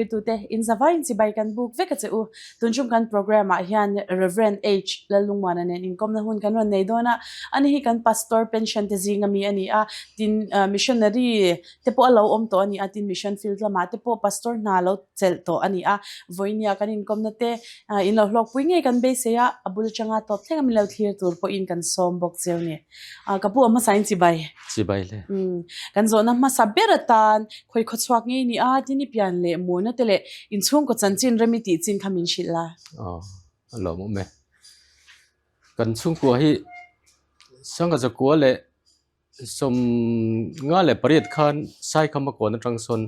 thlirtute in zavaiin chibai kan buk vek a che u. Tun tum kan programme ah hian Rev. H. Lalungmuana nen inkawmna hun kan rawn nei dawn a. Ani hi kan Pastor pension te zinga mi a ni a, tin missionary te pawh a lo awm tawh a ni a, tin mission field lamah te pawh Pastor hna lo chelh tawh a ni a. Vawinia kan inkawmna te in lo hlawkpui ngei kan beisei a, a bul atanga tawp thleng a min lo thlir tur pawhin kan sawm bawk cheu ni. Ka pu a hmasa in chibai. Chibai le. Kan zawhna hmasa ber atan khawi khawchhuak ngei ni a, tin i pian leh murna te leh inchhungkaw chanchin rem i tih chin kha min hrilh la. Aw, a lawmawm e. Kan chhungkua hi Sangha Zakua leh 58 khan Saikhama kawn atang sawn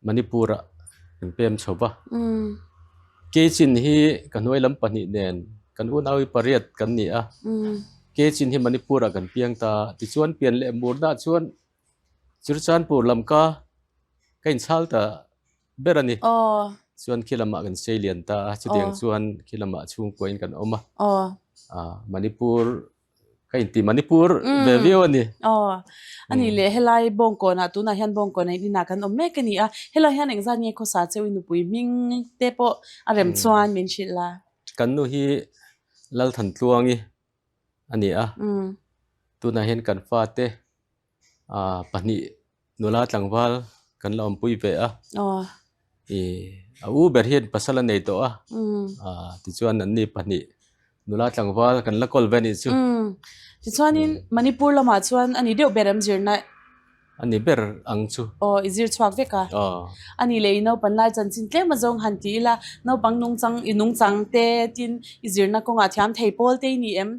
Manipur-ah kan pem chho va. Kechin hi ka hnuai lam pahnih nen kan unau hi pariat kan ni a. Kechin hi Manipur-ah kan piang ta a. Tichuan pian leh murna chuan Churchandpur lam ka ka inchhal ta ber a ni. Chuan khi lamah kan sei lian ta a. Chutiang chuan khi lamah chhungkuain kan awm a. Manipur Ka inti Manipur ve viau a ni. Aw, a ni leh helai Bawngkawnah tunah hian Bawngkawn ah inah kan awm mek a ni a, helai hian engzat nge khawsa cheu i nupui hming te pawh a rem chuan min hrilh la. Kan nu hi Lalthantluangi a ni a, tunah hian kan fate pahnih nula tlangval kan la awmpui ve a, ih a u ber hian pasal a nei tawh a, tichuan an ni pahnih nula tlangval kan la kawl ve a nih chu. Tichuanin Manipur lamah chuan a ni deuh ber em zirna? A ni ber ang chu. Aw i zir chhuak vek a. A nih leh i naupan lai chanchin tlem azawng han ti ila naupang nungchang i nungchang te tin i zirna kawngah thiam thei pawl te i ni em?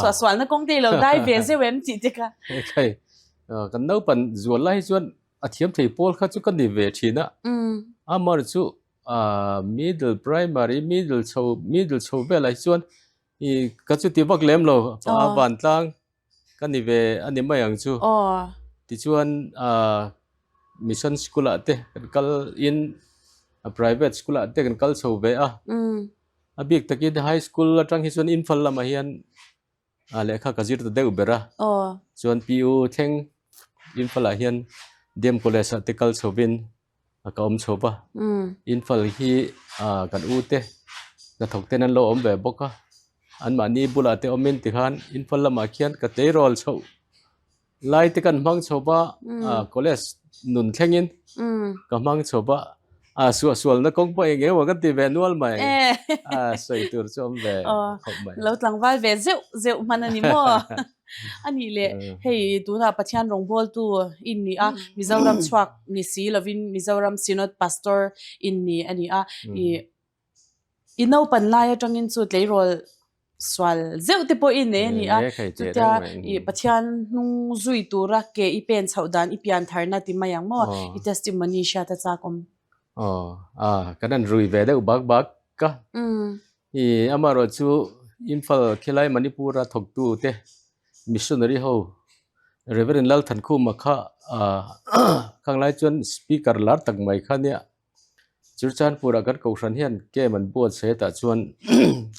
Suahsualna kawng te i lo dai ve zeuh em tih te kha. Hei kan naupan zual lai hi chuan a thiam thei pawl kha chu ka ni ve thin a. Amar chu middle primary middle chho middle chho velah hi chuan i ka chuti vak lem lo a vantlang ka ni ve a ni mai ang chu. Tichuan mission school ah te kan kal in private school ah te kan kal chho ve a. A bik takin high school atang hi chuan Imphal lamah hian lehkha ka zir ta deuh ber a. Chuan PU thleng Imphal ah hian Dam College ah te kal chhovin ka awm chho va. Imphal hi kan u te hnathawk ten an lo awm ve bawk a. Anmahni bulah te awmin tikhan Imphal lamah khian ka tleirawl chhoh. Lai te kan hmang chho va, college nun thlengin ka hmang chho va, a suahsualna kawng pawh eng emaw kan ti ve nual mai, a sawi tur chu awm ve khawp mai. Lo tlangval ve zeuh zeuh hman a ni maw? A nih leh hei tunah Pathian rawngbawltu in ni a, Mizoram chhuak ni si lovin Mizoram Synod Pastor in ni a ni a, I naupan lai atangin chu tleirawl sual zeuh te pawh i nei a ni a, chutia i Pathian hnung zui tura ke i pen chhoh dan i pian tharna ti mai ang maw i testimony hriat a chak awm. Aw a kan han rui ve deuh bak bak a, i amaherawh chu Imphal khilai Manipur a thawktu te missionary ho Reverend Lalthankhuma kha khang lai chuan speaker lar tak mai kha nia. Churchandpur ah kan kohhran hian camp an buatsaih a tah chuan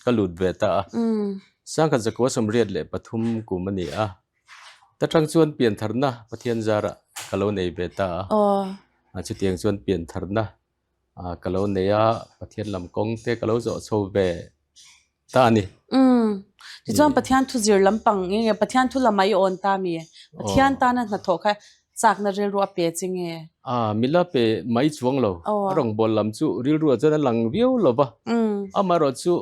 ka lut ve ta a. 1983 kum a ni a. Ta tang chuan piantharna Pathian zarah ka lo nei ve ta a. Chutiang chuan piantharna ka lo nei a, Pathian lam kawng te ka lo zawh chho ve ta a ni. Tichuan Pathian thu zir lampang nge nge Pathian thu lamah i awn ta mi? Pathian tana hnathawh kha chakna rilru a pe che nge? A, mila pe mai chuang lo. A rawngbâwl lam chu rilruah chuan a lang viau lo va. Amaherawhchu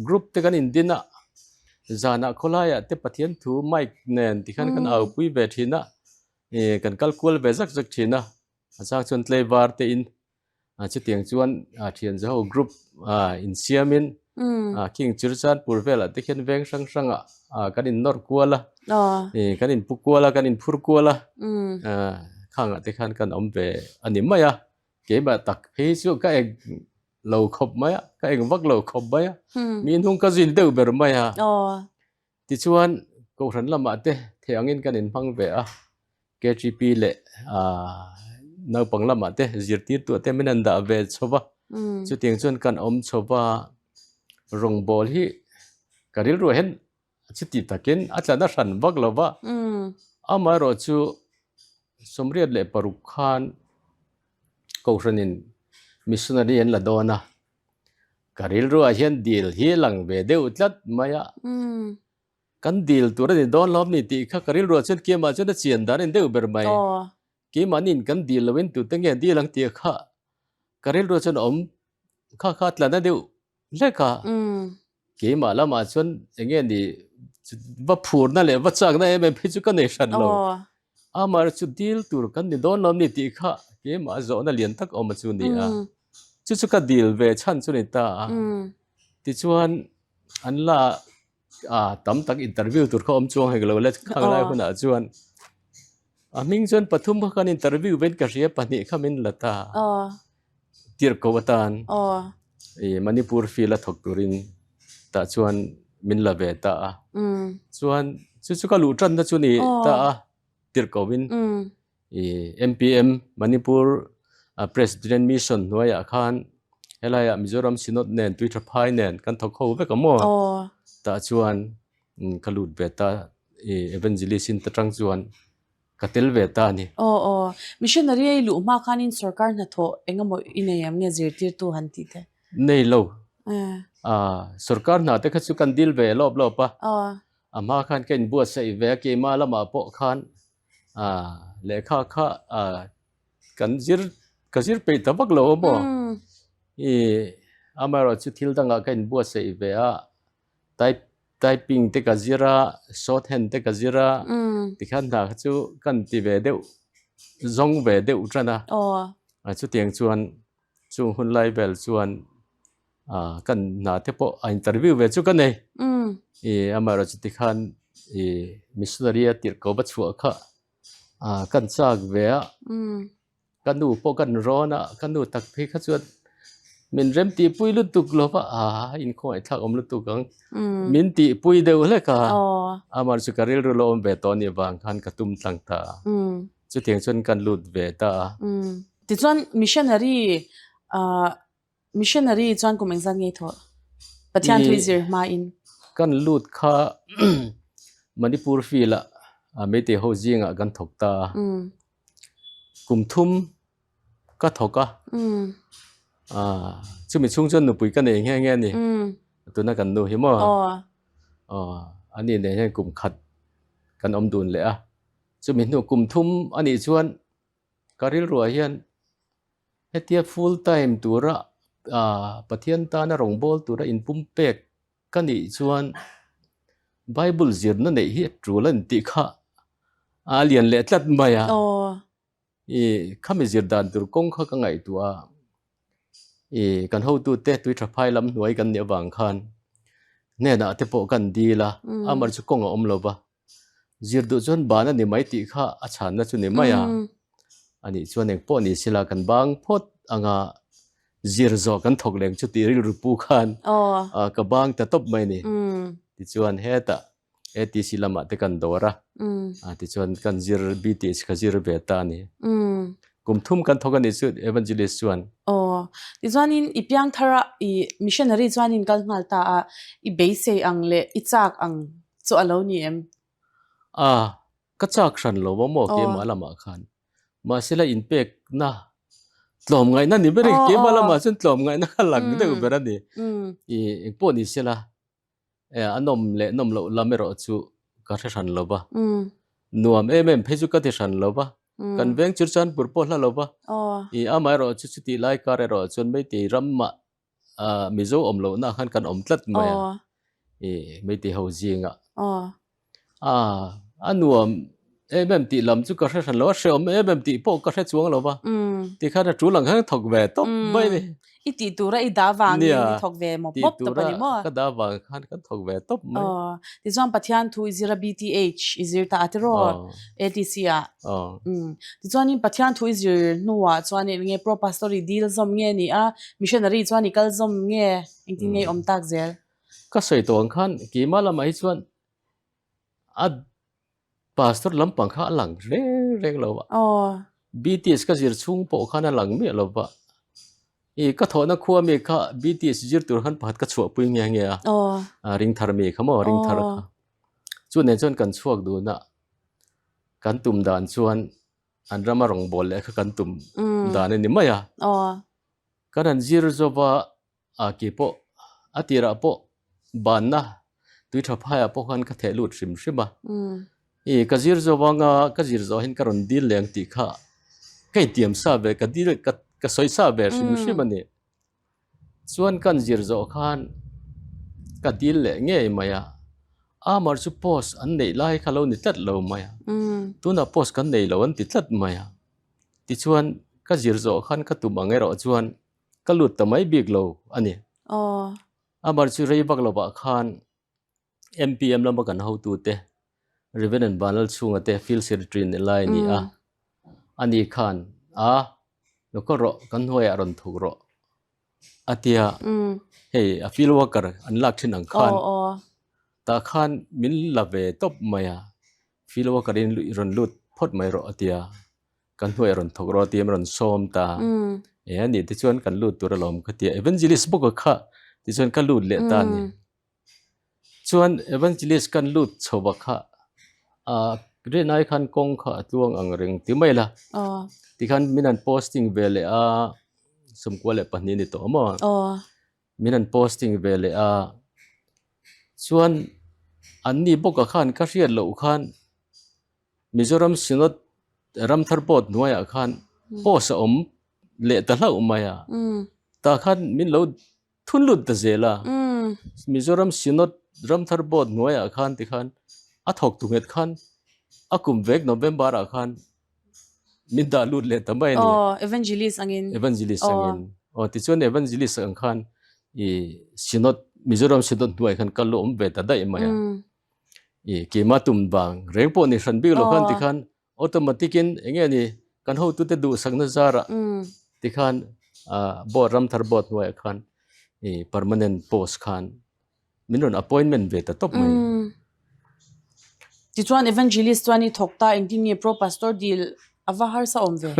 group te kan indin a, zanah khawlaiah te Pathian thu mic nen tikhan kan aupui ve thin a, kan kal kual ve zak zak thin a. A chang chuan tlaivar te in chutiang chuan thian za ho group insiam in khing Churachandpur velah te khian veng hrang hrang ah kan in nawr kual a, kan in pu kual a, kan in phur kual a, khang ah te khan kan awm ve a ni mai a, keimah tak phei chu ka eng lo khawp mai a, ka eng vak lo khawp mai a, mi hnung ka zin deuh ber mai a. Tichuan Kohhran lamah te thei angin kan inhmang ve a, KTP leh naupang lamah te zirtirtuah te min han dah ve chho va, chutiang chuan kan awm chho va, rawngbâwl hi ka rilruah hian chuti takin a tla na hran vak lo va, amaherawhchu 86 khan Kohhranin. Missionary an la dawn a, ka rilruah hian dil hi a lang ve deuh tlat mai a. Kan dil tur a ni dawn lawm ni tih kha ka rilruah chuan keimah chuan a chian dan a ni deuh ber mai. Keimahniin kan dil loin tute nge dil ang tih kha ka rilruah chuan a awm kha kha tla na deuh hlek a. Keimah lamah chuan eng nge ni va phurna leh va chakna em em phei chu ka nei hran lo. Amaherawhchu chu dil tur kan ni dawn lawm ni tih kha keimah zawhna lian tak awm a chu ni a. Chu chu ka dil ve chhan chu ni ta a. Tichuan an la a tam tak interview tur kha awm chuang hek lo le khang lai hunah chuan a hming chuan pathum kha kan interview ven ka hria pahnih kha min la ta tirhkoh atan i Manipur field a thawk turin tah chuan min la ve ta a chuan chu chu ka luh tanna chu ni ta a tirhkohin I MPM, Manipur President Mission hnuaiah khan helaiah Mizoram Synod nen Tuitha Phai nen kan thawk ho vek a maw? Tah chuan ka lut ve ta i Evangelist in ta tang chuan ka tel ve ta a ni. Aw aw. Missionary a i luh hma khanin sorkar hnathawh eng emaw i nei em nge zirtirtu han tih te? Nei lo. Sorkar hna te kha chu kan dil ve lawp lawp a. A hma khan ka inbuatsaih ve a keimah lamah pawh khan lehkha kha kan zir ka zir peih ta vak lo a maw i amaherawh chu thil dangah ka inbuatsaih ve a type typing te ka zir a short hand te ka zir a tikhian hna kha chu kan ti ve deuh zawng ve deuh tan a chutiang chuan chung hun lai vel chuan kan hna te pawh a interview ve chu ka nei i amaherawh chu tikhan i missionary a tirh ko va chhuah kha kan chak ve a ka nu pawh kan rawn a ka nu tak phei kha chuan min rem tih pui lutuk lo va a inkhawngaihthlak thlak awm lutuk ang min tih pui deuh hlek a amaherawh chu ka rilru lo awm ve tawh anih vang khan ka tum tlang ta a chutiang chuan kan lut ve ta a. Tichuan missionary Missionary chuan kum engzat ngei thawh? Pathian thui zir hmain. Kan lut kha Manipur field ah Meitei ho zingah kan thawk ta a. Kum thum ka thawk a. Chumi chhung chuan nupui ka nei nghe nghe a ni. Tuna kan nu hi maw? Ani nen hian kum khat kan awm dun leh a. Chumi hnu kum thum anih chuan ka rilruah hian Hetia full time tura Pathian tana rawngbâwl tura inpum pek ka nih chuan Bible zirna neih hi a tul a ni tih kha a lian leh tlat mai a. I khami zir dan tur kawng kha ka ngaihtuah a, i kan hotute tui tha phai lam hnuai kan nih avang khan hnenah te pawh kan dil a, amah chu kawng a awm lo va. Zir duh chuan ban a ni mai tih kha a chhanna chu ni mai a, anih chuan eng pawh ni sela kan bang phawt anga zir zawh kan thawk leng chu tih rilru pu khan ka bang ta tawp mai a ni. Tichuan hetah ATC lamah te kan dawr a, tichuan kan zir BTH ka zir ve ta a ni. Kum thum kan thawk a nih chu Evangelist chuan. Aw, tichuanin i piang thar a, i missionary chuanin kal nghal ta a, i beisei ang leh i chak ang chu a lo ni em? A, ka chak hran lo a maw keimah lamah khan. Mahse la inpekna tlawmngaihna ni ber e, keimah lamah chuan tlawmngaihna kha lang deuh ber a ni. I engpawh ni se la, a nawm leh nawm loh lam erawh chu ka hre hran lo va. Nuam em em phei chu ka ti hran lo va. Kan veng chur chuan pur pawh hla lo va. I amaherawh chu chutih lai kar erawh chuan Meitei ramah Mizo awm lohna khan kan awm tlat mai a, i Meitei ho zingah. A nuam em em tih lam chu ka hre hran lo a, hrehawm em em tih pawh ka hre chuang lo va, tikhan a tul ang khan ka thawk ve tawp mai a ni. I tih tura i dah vangin i thawk ve mawp mawp tawp a ni maw? Tura ka dah vang khan kan thawk ve tawp mai. Tichuan Pathian thu i zir a BTH i zir ta a tiraw ATC ah. Tichuanin Pathian thu i zir hnuah chuan eng nge Pro Pastor i dil zawm nge ni a, Missionary chuan i kal zawm nge engtin nge i awm tak zel? Ka sawi tawh ang khan keimah lamah hi chuan a Pastor lampang kha a lang reng reng lo a. BTS ka zir chhung pawh khan a lang miah lo va. I ka thawhna khua mi kha BTS zir tur khan pakhat ka chhuahpui nghe nghe a. Ring thar mi kha maw ring thar kha. Chu nen chuan kan chhuak dun a. Kan tum dan chuan an rama rawngbâwl leh kha kan tum dan a ni mai a. Kan han zir zawva a ke pawh a tirah pawh banna tui tha phaiah pawh khan ka theh lut hrim hrim a. I ka zir zawh vanga ka zir zawh hian ka rawn dil leh ang tih kha ka intiam sa ve ka dil ka ka sawi sa ve hrim hrim a ni. Chuan kan zir zawh khan ka dil leh ngei mai a, Amar chu post an neih lai kha lo ni tlat lo mai a, tunah post kan nei lo an ti tlat mai a. Tichuan ka zir zawh khan ka tum ang erawh chuan ka lut ta mai bik lo a ni. Amar chu rei vak lovah khan MPM lama kan hotute Reverend Vanlal chhunga te Field Secretary ni lai a ni a, ani khan a lo kal rawh kan hnuaiah rawn thuk rawh a tia hei a field worker an lak thin ang khan tah khan min la ve tawp mai a, field worker in rawn lut phawt mai rawh a tia. Kan hnuai a rawn thawk rawh tih a rawn sawm ta. E a nih tichuan kan lut tur alawm ka ti a, Evangelist bawk a kha tichuan ka lut leh ta a ni. Chuan Evangelist kan lut chho a kha ah rinai khan kawng kha a tluang ang reng ti mai la. Tikhan min han posting ve leh a 92 ni tawh maw? Min han posting ve leh a chuan anni bawk a khan ka hriat loh khan Mizoram Synod Ramthar Board hnuaiah khan post a awm leh ta hlauh mai a, tah khan min lo thun lut ta zel a. Mizoram Synod Ramthar Board hnuaiah khan tikhan a thawk tu nghet khan a kum vek November ah khan min dah lut leh ta mai a ni. Aw, Evangelist angin. Evangelist angin. Aw, tichuan Evangelist ang khan i Synod Mizoram Synod hnuaiah khan ka lu awm ve ta daih mai a. I keimah tum vang reng pawh ni hran bik lo khan tikhan automatic in eng nge ni kan hotute duhsakna zarah tikhan board ramthar board hnuaiah khan i permanent post khan min rawn appointment ve ta tawp mai. Tichuan evangelist chuan i thawk ta engtin nge pro pastor dil a va harsa awm ve?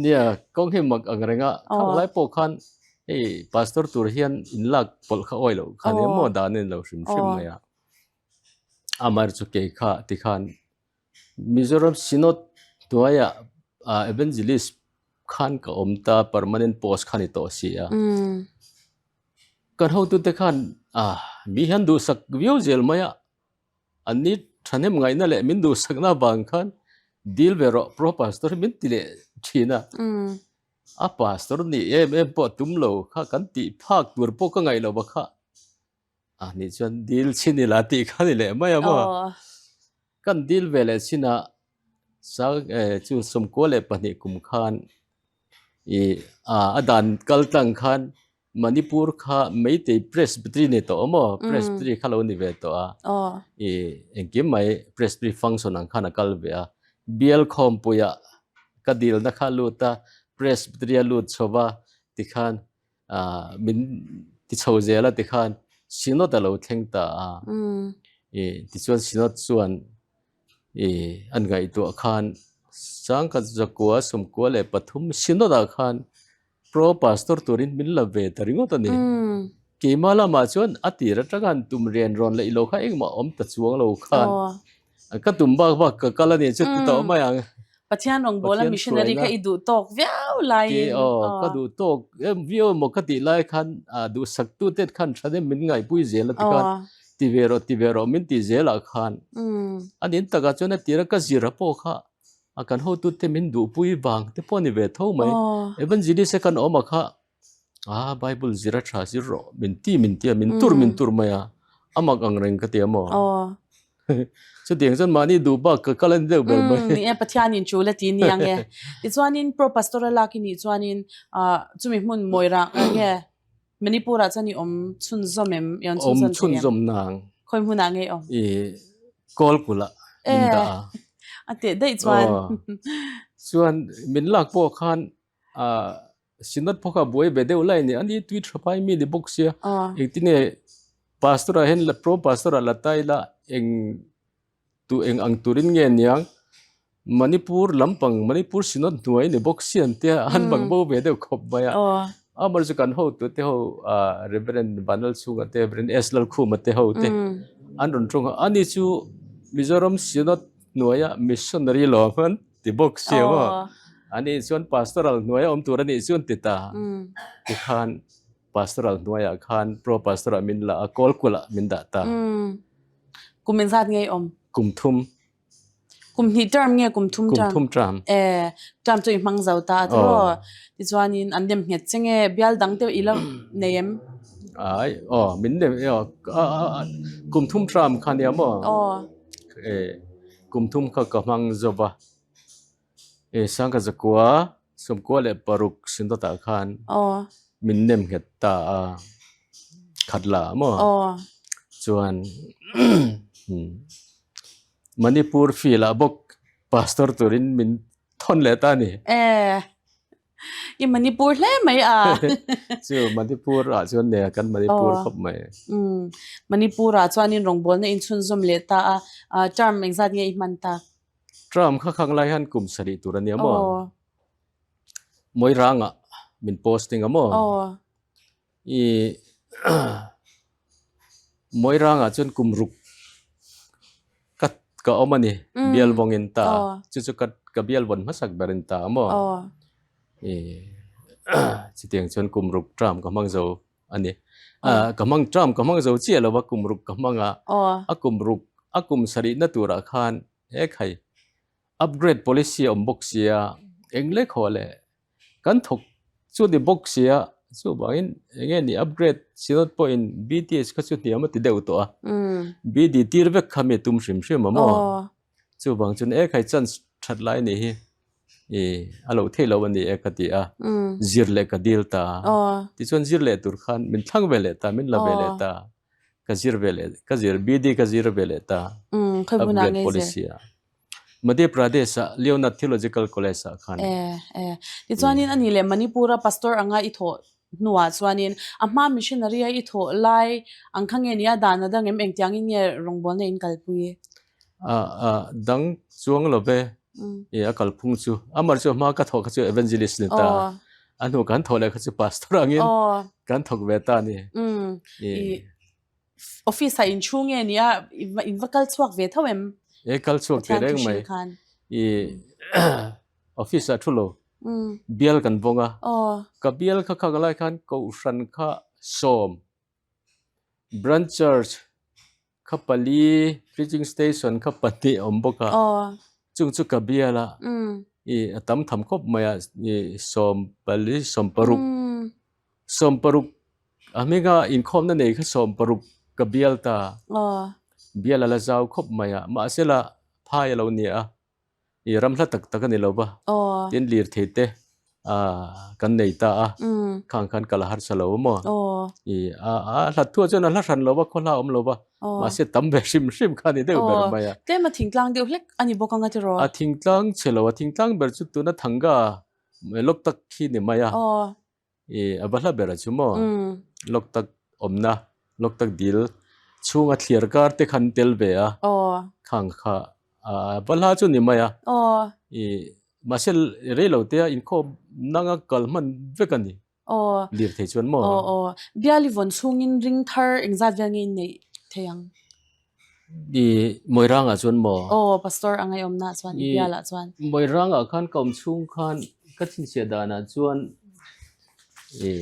Nia kawng hi mak ang reng a, khang lai pawh khan hei pastor tur hian inlak pawlh kha awi loh khan emaw dan a ni lo hrim hrim mai a. Amar chu kei kha tikhan Mizoram Synod hnuaiah Evangelist khan ka awm ta permanent post kha ni tawh si a. Kan hotute khan mi hian duhsak viau zel mai a, an ni thahnem ngaihna leh min duhsakna avang khan dil ve rawh pro pastor hi min ti leh thin a. A pastor nih em em pawh tum lo kha kan tih phak tur pawh ka ngaih loh a kha. A nih chuan dil chin ila tih kha ni leh mai a maw? Kan dil ve leh chinah sang chu 12 kum khan i a dan kal tlang khan Manipur kha Meitei Presbytery ni tawh a maw? Presbytery kha lo ni ve tawh a. I engkim mai Presbytery function ang khan a kal ve a. Bial khawmpuiah ka dilna kha lut a, Presbytery a lut chho va tikhan ah min ti chho zel a tikhan Synod a lo thleng ta a i tichuan Synod chuan i an ngaihtuah khan sangkhat zakua 93 Synod ah khan Pro Pastor turin min la ve ta ringawt a ni. Keimah lamah chuan a tir atanga han tum rian rawn leh ilo kha engmah awm ta chuang lo khan Ka tum bak bak ka kal a ni chu ti tawh mai ang. Pathian rawngbawla missionary kha i duh tawk viau laiin. Aw, ka duh tawk em viau emaw ka tih lai khan duhsak tu te khan tha deuh min ngaihpui zel a ti khan ti ve rawh ti ve rawh min ti zel ah khan a nin takah chuan a tira ka zir a pawh kha a kan hotu te min duhpui vang te pawh a ni ve tho mai. Evangelist a kan awm a kha Ah, Bible zir a tha zir rawh, min ti min ti a, min tur min tur mai a, a mak ang reng ka ti a maw? Aw. Chutiang chuan mahni duh bak ka kal a ni deuh ber mai. Ni e, Pathianin tul a ti ni ang e. Tichuanin Pro Pastor a lak i nih chuanin ah chumi hmun mawi rang ang nge Manipur ah chuan i awm chhunzawm em? I awm chhunzawm thei em? Awm chhunzawm nang. Khawi hmunah nge i awm? I Kawlkulh ah min dah a. A teh daih chuan. Chuan min lak pawh khan ah Synod pawh kha buai ve deuh lai a ni. Ani tui tha phai mi ni bawk sia. Engtin nge pastor ah hian pro pastor ah la ta ila eng tu eng ang turin nge niang Manipur lampang Manipur Synod hnuai ni bawk sia an tia an bang bo ve deuh khawp mai a. Amar chu kan hotu te ho Reverend Vanlalchhunga te Reverend S Lalkhuma te ho te an rawn tawng a. Ani chu Mizoram Synod hnuaia missionary lawm an ti bawk sia maw. Ani chuan pastoral hnuaia awm tur a nih chu an ti ta. Tikhan pastoral hnuaiah khan pro pastor ah min la a, Kawlkulh ah min dah ta. Kum engzat nge i awm? Kum thum. Kum hnih term nge kum thum term? Kum thum term. E, term chu i hmang zo ta a tiraw? Tichuanin an nem nghet che nge bial dang te i la nei em? Ai, aw, min nem, aw, kum thum term kha nia maw? Aw. E, kum thum kha ka hmang zo va. E, sangkhat zakua, sawmkua leh paruk sindawtah khan min nem nghet ta a, khat la maw? Chuan Manipur field ah bawk pastor turin min thawn leh ta a ni. E, i Manipur hle mai a. Chu Manipur ah chuan nia kan Manipur khawp mai. Manipur ah chuanin rawngbawlna inchhunzawm leh ta a, term engzat nge i hman tak? Term kha khang lai hian kum sarih tur a nia maw? Moirangah min posting a maw? I Moirangah chuan kum ruk ka ka awm a ni bial vawngin ta chu chu ka ka bial vawn hmasak berin ta a maw? I chutiang chuan kum ruk term ka hmang zo a ni. Ka hmang term ka hmang zo chiah lo va kum ruk ka hmang a, a kum ruk a kum sarihna turah khan he khai upgrade policy a awm bawk sia eng lek haw leh kan thawk chu ni bawk sia chuvangin eng nge ni upgrade synod pawhin BTS kha chu hniam a ti deuh tawh a BD tir vek kha mi tum hrim hrim a maw chuvang chuan e khai chance that lai ni hi ih a lo theih loh a ni e ka ti a zir leh ka dil ta tichuan zir leh tur khan min thlang ve leh ta min la ve leh ta ka zir ve leh ka zir BD ka zir ve leh ta upgrade policy ah Madhya Pradesh ah Leonard Theological College ah khan. E e tichuanin ani leh Manipur a pastor anga i thawh hnuah chuanin a hma missionary a i thawh lai ang kha nge nia dan a dang em engtiangin nge rawngbawlna in kalpui? A a dang chuang lo ve e a kalphung chu amar chu a hma ka thawh kha chu evangelist ni ta a hnu kan thawh leh kha chu pastor angin kan thawk ve ta a ni. I office ah in chhung nge nia in va kal chhuak ve tho em? E kal chhuak teh reng mai i office ah thu lo bial kan vawng a ka bial kha kha ka lai khan kohhran kha sawm Branch Church kha pali, Preaching Station kha pahnih a awm bawk a, chung chu ka bial a, ih a tam tham khawp mai a, ih sawm pali, sawm paruk, sawm paruk a hminga inkhawmna nei kha sawm paruk ka bial ta, bial a la zau khawp mai a, mahse la phai a lo ni a. I ram hla tak tak a ni lo va, tin lirthei te kan nei ta a, khang khan kal a harsa lo maw? I a hlat thuah chuan a hla hran lo va, khaw hla a awm lo va, mahse tam ve hrim hrim kha a ni deuh ber mai a. Tlem a thingtlang deuh hlek a ni bawk ang a tiraw? A thingtlang chhe lo, a thingtlang ber chu tuna Thanga Loktak khi ni mai a. I a va hla ber a chu maw? Loktak awmna, Loktak dil chhunga thliar kar te khan tel ve a, khang kha a va hla chu ni mai a. I mahse rei lo te a inkhawm nanga kal hman vek a ni. Lir thei chuan maw? Biali vawn chhungin ring thar engzat vel nge in neih thei ang? I Moirangah chuan maw? Aw, Pastor a ngaihawmna chuan i bialah chuan. Moirangah khan ka awm chhung khan ka chhinchhiah danah chuan i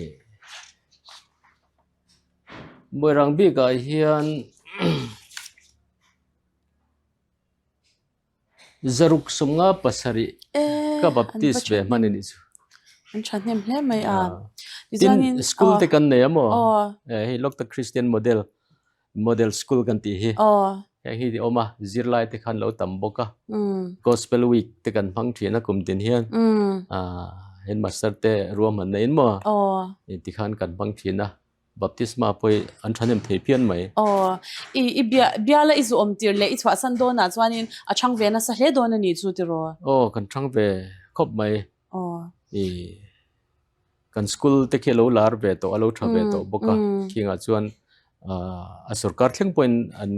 Moirang bikah hian Zaruk sawmnga pasarih ka baptist ve hman a nih chu. An thahnem hle mai a. Tin school te kan nei a maw? Hei Loktak Christian Model Model School kan tih hi. Heng hi awm a, zirlai te khan lo tam bawk a. Gospel Week te kan hmang thin a kum tin hian. Headmaster te ruahmanna in maw? Tikhan kan hmang thin a. Baptisma pawh hi an thahnem thei phian mai. Aw, i i bia biala i zu awm tir leh i chhuahsan dawnah chuanin a chhang ve nasa hle dawn a nih chu tiraw? Aw, kan chhang ve khawp mai. Aw. I kan school te khi a lo lar ve tawh, a lo tha ve tawh bawk a, khingah chuan a sorkar thleng pawhin an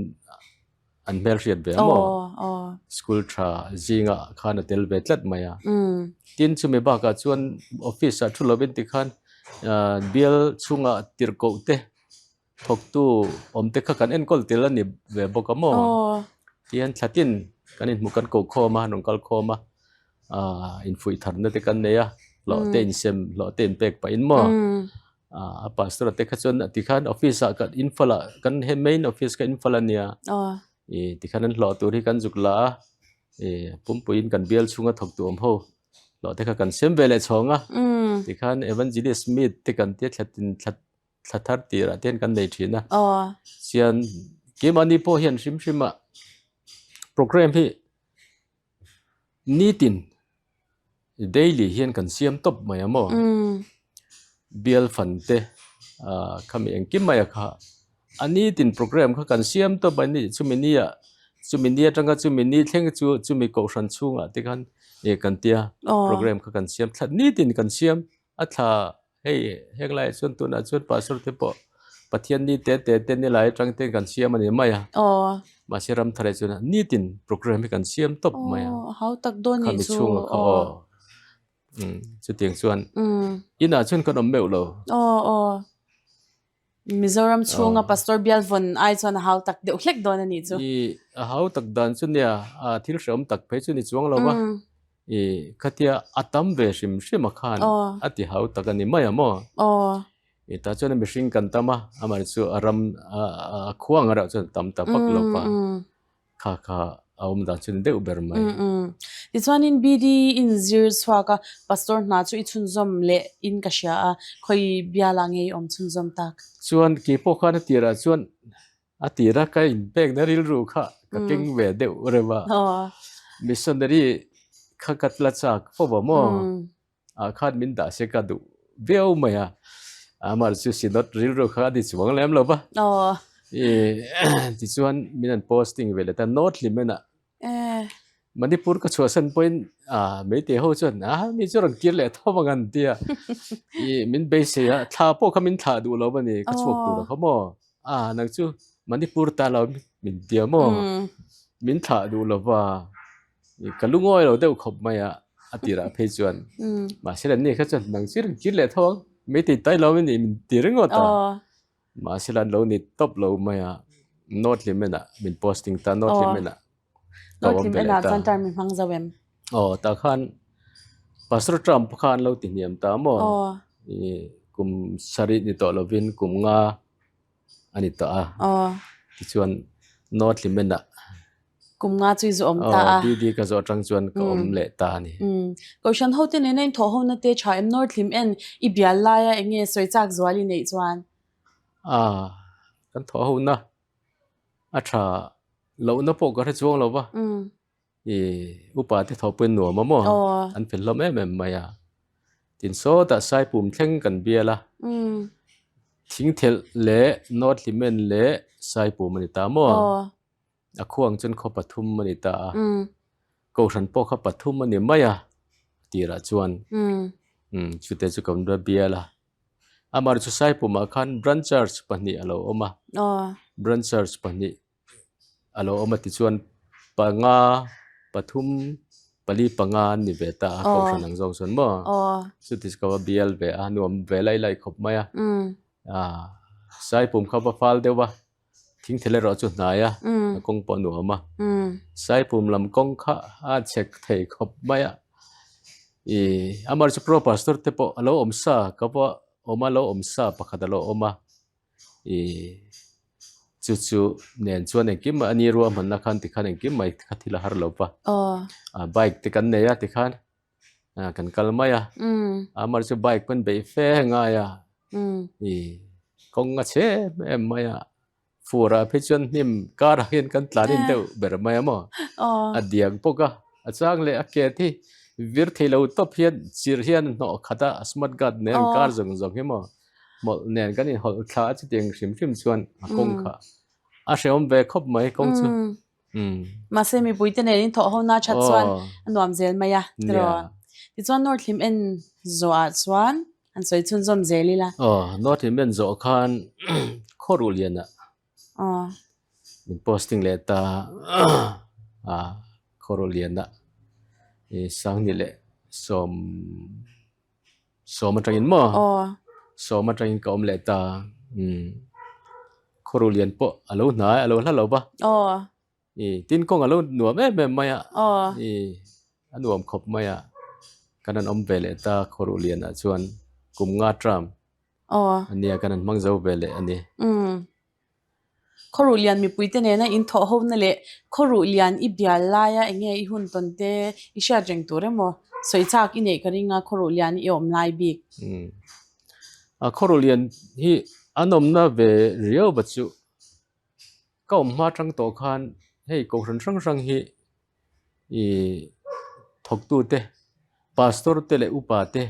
An hmelhriat ve a maw? School tha zingah khan a tel ve tlat mai a. Tin chumi bakah chuan office ah thu lovin tikhan bial chhungah tirhkoh te thawktu awm te kha kan enkawl tel a ni ve bawk a maw? Tihian thlatin kan inhmuh kan koh khawm a, an rawn kal khawm a. Infuih tharna te kan nei a, hlawh te insem, hlawh te inpek pahin maw. A pastor te kha chuan tikhan office ah kan Imphal ah kan he main office kha Imphal a nia. Tikhan an hlawh tur hi kan zuk la a, pumpuiin kan bial chhunga thawk tu awm ho hlawh te kha kan sem ve leh chhawng a. Tikhan Evangelist meet te kan tia thla tin thla thla thar tirah te hian kan nei thin a. Chuan keimahni pawh hian hrim hrim ah programme hi Nitin daily hian kan siam tawp mai a maw? Bial fan te ah khami engkim mai a kha a nitin programme kha kan siam tawp a ni chumi ni ah chumi ni atanga chumi ni thleng chu chumi kohhran chhungah te khan ih kan tia programme kha kan siam thla nitin kan siam a thla Hei heng laiah chuan tunah chuan pastor te pawh Pathian ni te te te ni lai atang ten kan siam a ni mai a. Aw. Mahse Ramthar ah chuan nitin program hi kan siam tawp mai a. Aw hau tak dawn nih Khami chu. chhunga kha Aw. aw. Umm chutiang chuan Umm. inah chuan kan awm meuh lo. Aw aw. Mizoram chhunga Aw. pastor bial vawn ai chuan a hau tak deuh hlek dawn a nih chu. I a hau tak dan chu nia a thil hreawm tak phei chu ni chuang lo va. Umm. I khatia a tam ve hrim hrim a khan Aw. a ti hau tak a ni mai a maw? Aw. I tah chuan mihring kan tam a, amah chu a ram a khua ang erawh chuan tam ta vak lo va, kha kha a awm dan chu ni deuh ber mai. Tichuanin BD in zir chhuak a, pastor hna chu i chhunzawm leh in ka hria a, khawi bialah nge i awm chhunzawm tak? Chuan kei pawh khan a tirah chuan A tira ka inpekna rilru kha ka keng ve deuh reuh a, missionary kha ka tla chak fo va maw? Ah khan min dah se ka duh viau mai a, amah chu synod rilru kha a ti chuang lem lo va. Tichuan min an posting ve leh ta North Hlimen ah Manipur ka chhuahsan pawhin Meitei ho chuan a mi chu rawn kir leh tho ang an ti a, ih min beisei a, thla pawh kha min thlah duh lo a ni, ka chhuak tur a kha maw? A nang chu Manipur ta lo min ti a maw? Min thlah duh lo va, ka lungawi lo deuh khawp mai a, a tirah phei chuan mahse an ni kha chuan nang chu rawn kir leh tho ang, Meitei tai lo a ni min ti ringawt a. Mahse la an lo ni tawp lo mai a, North Hlimen ah min posting ta, North Hlimen ah ka North awm ve Hlimen leh ah ta. chuan term i hmang zo em? Aw, tah khan Pastor Trump kha an lo ti hniam ta maw? I kum sarih ni tawh lovin kum nga a ni tawh a. Tichuan North Hlimen ah Kum nga chu i zu awm ta a. Aw, BD ka zawh atang chuan ka awm leh ta a ni. Kohhran hote nena inthawh hona te tha em North Hlim en i bial laia eng nge sawi chak zual i neih chuan? A, kan thawh hona a tha lohna pawh ka hre chuang lo va. I upa te thawh pawhin nuam a maw? An fel hlawm em em mai a. Tin sawtah Saipum thleng kan bial a. Thingthelh leh North Hlim en leh Saipum a ni ta maw? A khuang chuan khaw pathum a ni ta a, Kohhran pawh kha pathum a ni mai a tirah chuan chute chu kan va bial a. Amaherawhchu chu Saipumah khan Branch Church pahnih a lo awm a, Branch Church pahnih a lo awm a tichuan panga pathum pali panga an ni ve ta a Kohhran ang zawng chuan maw chuti chu ka va bial ve a nuam ve lai lai khawp mai a, Saipum kha va fal deuh a. Thingthel erawh chu hnai a, a kawng pawh a nuam a. Saipum lam kawng kha a chhek thei khawp mai a. Ih amah chu pro pastor te pawh a lo awm sa ka va awm a lo awm sa pakhat a lo awm a. Ih chu chu nen chuan engkim a ni ruahmanna khan tikhan engkim mai kha thil a har lo va. Bike te kan nei a tikhan kan kal mai a. Amah chu bike pawn beih fe ngai a. Ih kawng a chhe em em mai a fur ah phei chuan hnim kar ah hian kan tlan in deuh ber mai a maw a diang bawk a a chang leh a ke te hi vir thei lo tawp hian chirh hian hnawh khat a smart guard nen an kar zawng zawng hi maw hmawlh nen kan inhawlh thla a chutiang hrim hrim chuan a kawng kha a hrehawm ve khawp mai kawng chu. Mahse mipui te nen in thawh ho na that chuan a nuam zel mai a tiraw. Tichuan North Hlim en zawh ah chuan an sawi chhunzawm zel ila. Aw North Hlim en zawh khan Khawruh lian ah min posting leh ta a Khawruh lian ah i Sangni leh sawm Sawm atangin maw? Sawm atangin ka awm leh ta. Umm. Khawru lian pawh a lo hnai, a lo hla lo va. I tin kawng a lo nuam em em mai a. I. a nuam khawp mai a, kan han awm ve leh ta Khawruh Lianah chuan kum nga term a nia kan han hmang zo ve leh a ni. Khawruh Lian mipuite nena in thawh hona leh Khawruh Lian i bial laia eng nge i hun tawn te i hriat reng tur emaw sawi chak i neih ka ring a Khawruh Lian i awm lai bik. Khawruh Lian hi an awmna ve riau va chu Ka awm hma tang tawh khan hei kohhran hrang hrang hi ih thawktu te pastor te leh upa te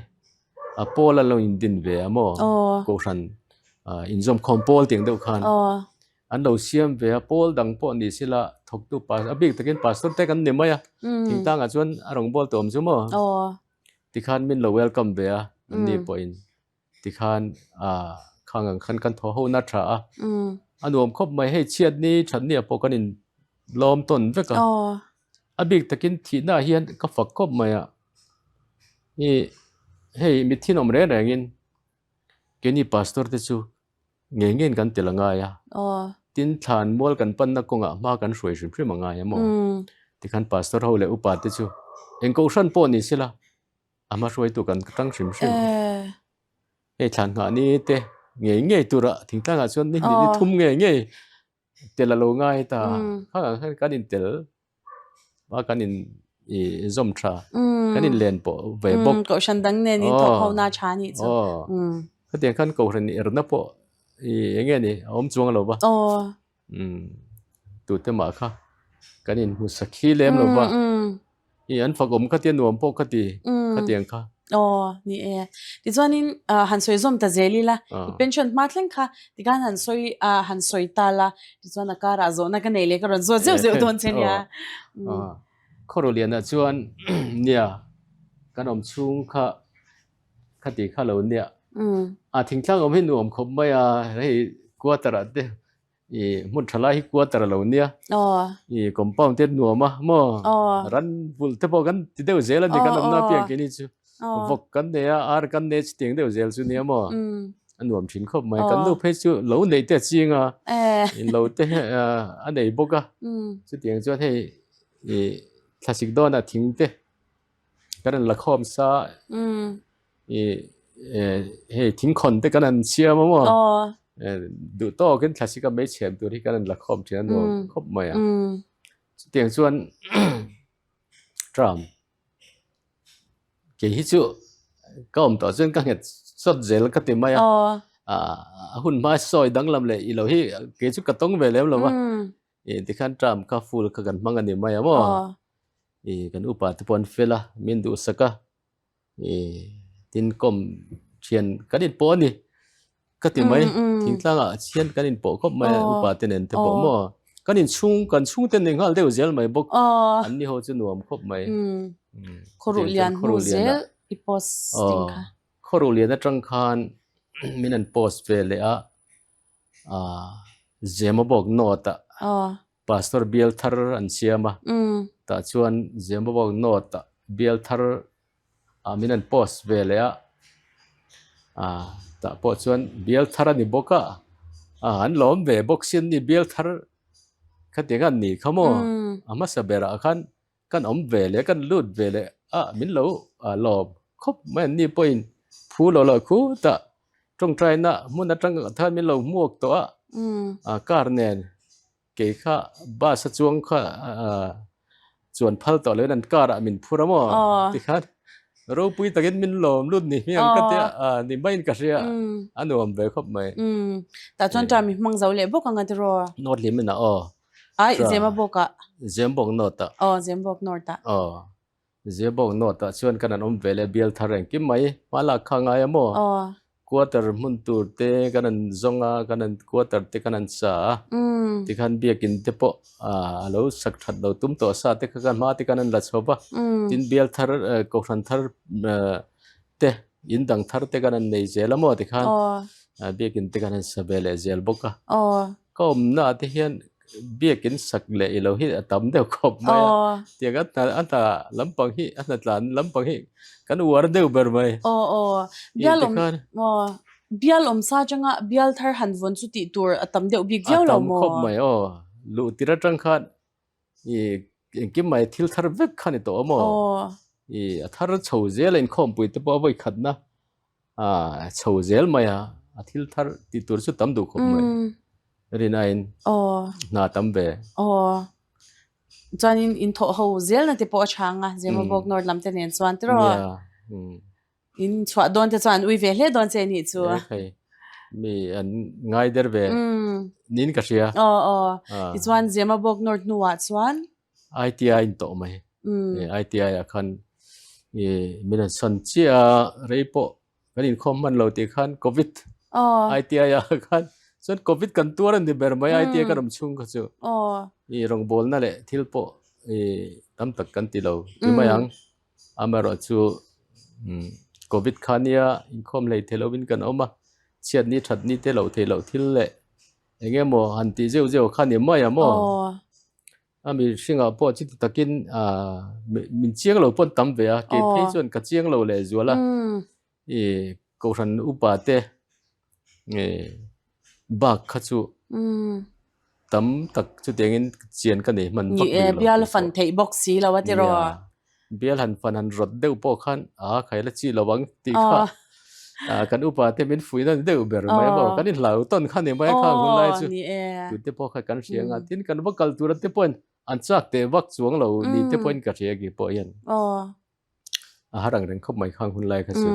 a pawl an lo in din ve a maw kohhran ah inzawmkhawm pawl tih ang deuh khan an lo siam ve a pawl dang pawh ni sela thawktu pas a bik takin pastor te kan ni mai a thingtangah chuan a rawngbâwl tawh awm chu maw tikhan min lo welcome ve a an ni pawhin. Tikhan ah khang ang khan kan thaw ho na tha a, a nuam khawp mai hei chhiat ni that ni ah pawh kan in lawm tawn vek a, a bik takin thihna ah hian ka fak khawp mai a, ih hei mitthi an awm reng reng in keini pastor te chu ngei ngeiin kan tel a ngai a, tin thlan mual kan panna kawngah hma kan hruai hrim hrim a ngai a maw, tikhan pastor ho leh upa te chu eng kohhran pawh ni sela. A hma hruaitu kan tang hrim hrim. Hei thlan nghah ni te ngei ngei tura thingtlangah chuan ni hnih ni thum ngei ngei tel a lo ngai ta. Khang ang hian kan intel a kan in ih zawm tha kan in len pawh ve bawk. Kohhran dang nen in thawk ho na tha a nih chu. Khatiang khan kohhran erna pawh ih eng nge ni a awm chuang lo va. Tute mah kha kan inhmu sakhi lem lo va, i an fak awm kha tia nuam pawh ka ti khatiang kha. Aw ni e. Tichuanin han sawi zawm ta zel ila, i pension hma thleng kha tikhan han sawi han sawi ta la, tichuan a karah zawhna ka nei leh ka rawn zawt zeuh zeuh dawn che nia. Khawruhlianah chuan nia kan awm chhung kha khati kha lo nia. A thingtlang awm hi nuam khawp mai a, hei quarter ah te I hmun tha lai hi quarter a lo nia. I compound te nuam a maw? Ran vulh te pawh kan ti deuh zel a ni kan awmna piang keini chu. Vawk kan nei a, ar kan nei chutiang deuh zel chu nia maw? A nuam thin khawp mai. Kan nu phei chu lo neih te a ching a, lo te a nei bawk a. Chutiang chuan hei i thlasik dawnah thing te kan rawn la khawm sa i hei thingkhawn te kan han siam a maw duh tawkin thlasik a hmeichhiam tur hi kan rawn la khawm thin a nuam khawp mai a chutiang chuan tram kei hi chu ka awm tawh chuan ka nghet sawt zel ka ti mai a a hun hma sawi danglam leh ilo hi kei chu ka tawng ve lem lo va. Ih tikhan term kha full kha kan hmang a ni mai a maw? Ih kan upa te pawh an fel a, min duhsak a, ih tin kawm thian kan inpawh a ni ka ti mai, thingtlangah hian kan inpawh khawp mai a upa te nen te pawh maw? Kan inchhung kan chhungte nei nghal deuh zel mai bawk, an ni ho chu nuam khawp mai. Khawruh lian hnu zel i post ding kha. Khawruh lian atang khan min an post ve leh a. Zemabawk North ah Pastor bial thar an siam a, tah chuan Zemabawk North ah bial thar ah min an post ve leh a, tah pawh chuan bial thar a ni bawk a, an lawm ve bawk sin ni bial thar khatiang an nih kha maw, a hmasa berah khan Kan awm ve leh kan lut ve leh a min lo lawm khawp mai an ni pawhin phu lo lo khutah tawngtaina hmun atang khan min lo hmuak tawh a car nen kei kha bus a chuang kha chuan phal tawh loin an car ah min phur a maw tikhan ropui takin min lawm lut ni hmiang ka tia ni maiin ka hria a nuam ve khawp mai. Tah chuan term i hmang zo leh bawk ang a tiraw? North Lim in ah aw. Ai, Zemabawk ah. Zemabawk North ah. Aw, Zemabawk North ah. Aw, Zemabawk North ah chuan kan han awm ve leh bial thar engkim mai hma lak kha ngai a maw? Aw. Quarter hmun tur te kan han zawng a, kan han quarter te kan han sa a. Tikhan biakin te pawh a lo sak that lo tum tawh sa te kha kan hma te kan han la chho va. Tin bial thar kohhran thar te in dang thar te kan han nei zel a maw tikhan biakin te kan han sa ve leh zel bawk a. Aw. Ka awmna ah te hian biakin sak leh ilo hi a tam deuh khawp mai a, tiang a hna a hna lampang hi a hna tlan lampang hi kan uar deuh ber mai. Aw aw bial awm aw bial awm sa atanga bial thar han vawn chu tih tur a tam deuh bik viau lo maw? A tam khawp mai aw luh tir atang khan ih. Engkim mai thil thar vek kha ni tawh a maw? I a thar chho zel a inkhawmpui te pawh a vawi khatna a chho zel mai a, a thil thar tih tur chu tam duh khawp mai. Rinaiin hna tam ve. Chuanin inthawh ho zelna te pawh a tha ang a, Zemabawk North lam te nen chuan tiraw? In chhuah dawn te chuan an ui ve hle dawn che nih chu. E khai, mi an ngai der ve niin ka hria. Aw aw, tichuan Zemabawk North hnuah chuan. ITI in tawh mai. ITI ah khan min an san chiah a, rei pawh kan inkhawm hman lo tih khan Covid ITI ah khan chuan Covid kan tuar a ni ber mai ITI kan awm chhung kha chu. Rawngbawlna leh thil pawh tam tak kan ti lo ti mai ang. Amaherawhchu Covid kha nia inkhawm hlei thei lovin kan awm a, chhiatni thatni te loh theih loh thil leh eng emaw han tih zeuh zeuh kha ni mai a maw? A mihringah pawh chuti takin aah min chiang lo pawn tam ve a, kei phei chuan ka chiang lo leh zual a, ih kohhran upa te ih bak kha chu tam tak chutiangin chian ka nei hman vak bik lo. Bial fan theih bawk si lo a tiraw? Bial han fan han rawt deuh pawh khan a khai la chi lo ang tih kha kan upa te min fuihna ni deuh ber mai a maw? Kan inhlau tawn kha ni mai a khang hun lai chu tute pawh kha kan hria ang a, tin kan va kal tur te pawhin an chak teh vak chuang lo ni te pawhin ka hria ki pawh hian. A har ang reng khawp mai khang hun lai kha chu.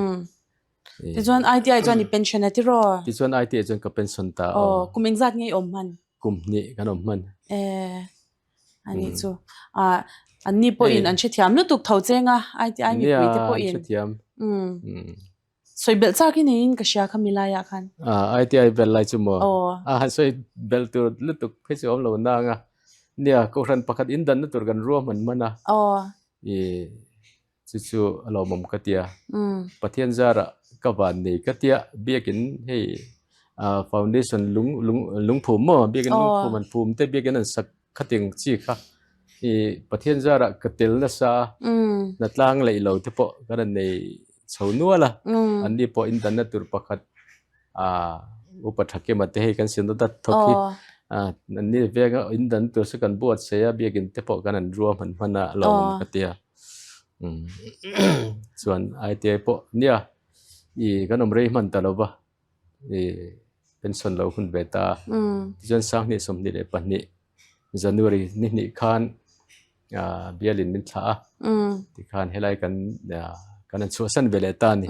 Tichuan ITI chuan i pension a tiraw? Tichuan ITI chuan ka pension ta aw. Aw, kum engzat nge i awm hman? Kum hnih kan awm hman. Eh, ani chu. Ah, an ni pawhin an hrethiam lutuk tho cheng a, ITI mipui te pawhin. Nia, an hrethiam. Sawi belh chak i neiin ka hria kha mi laiah khan. Ah, ITI bel lai chu maw? Aw. A han sawi belh tur lutuk phei chu awm lo nang a. Nia, kohhran pakhat indanna tur kan ruahman hman a. Aw. I chu chu a lawmawm ka tia. Pathian zarah ka van nei ka tia biakin hei ah foundation lung lung lungphum maw biakin lungphum an phum te biakin an sak khating chi kha i Pathian zarah ka tel nasa a hnatlang leih lo te pawh ka rawn nei chho nual a anni pawh indanna tur pakhat ah upa Thakima te hei kan siam dat thawk hi ah anni venga indan tur chu kan buatsaih a biakin te pawh kan an rua hman hman a lo awm ka tia umm chuan ITI pawh nia ih kan awm rei hman ta lo va ih pension lo hun ve ta tichuan sanghnih 22 January ni hnih khan ah bialin min thlah a tikhan helai kan ah kan han chhuahsan ve leh ta a ni.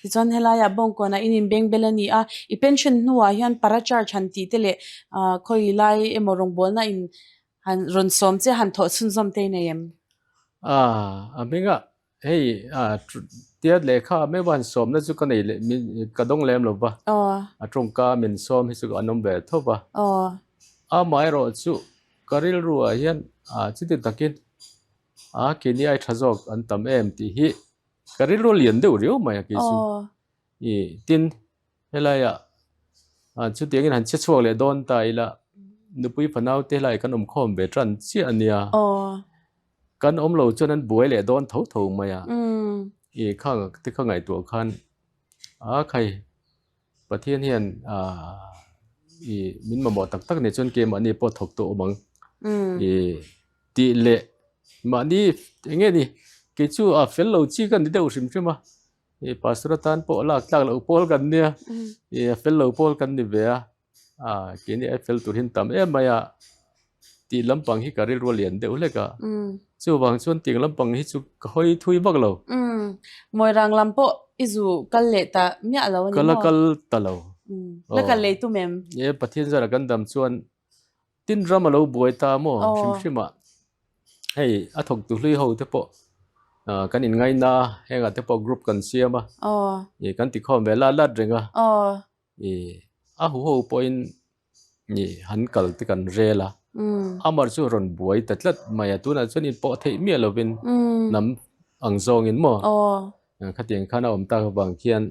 Tichuan helaiah bawngkawnah in inbeng bel a ni a, i pension hnuah hian para charge han tih te leh ah khawi lai emaw rawngbawlna in han rawn sawm che han thawh chhunzawm te i nei em? Ah a hmingah Hei a tiat lehkha meuh han sawmna chu ka nei leh ka dawng lem lo va, a tawngka min sawm hi chu an awm ve tho va. Amaherawh chu ka rilru ah hian chuti takin a keini ai tha zawk an tam em tih hi ka rilru lian deuh riau mai a kei chu. Tin Helaiah chutiangin han che chhuak leh dawn ta ila, nupui fanau te helaiah kan awm khawm ve tan chiah a nia. Kan awm lo chuan an buai leh dawn tho tho mai a. I khang te kha ngaihtuah khan a khai Pathian hian i min mamawh tak tak nih chuan keimahni pawh thawk tawh awm ang. I tih leh mahni eng nge ni kei chu a fel lo chi ka ni deuh hrim hrim a. I pastor atan pawh lak tlak loh pawl kan nia i a fel lo pawl kan ni ve a ah keini ai fel tur hi an tam em mai a tih lampang hi ka rilru a lian deuh hlek a chuvang chuan tiang lampang hi chu ka hawi thui vak lo. Moirang lam pawh i zu kal leh ta miah lo a ni maw? Ka la kal ta lo. La kal lei tum em? E Pathian zara kan dam chuan Tin ram a lo buai ta maw hrim hrim ah hei a thawk tu hlui ho te pawh kan in ngaina a heng ah te pawh group kan siam a ih kan ti khawm ve lat lat reng a ih a hu ho pawhin ih han kal te kan rel a amah chu rawn buai ta tlat mai a tunah chuan in pawh theih miah lovin hnam ang zawngin maw khatiang khan a awm tak avang khian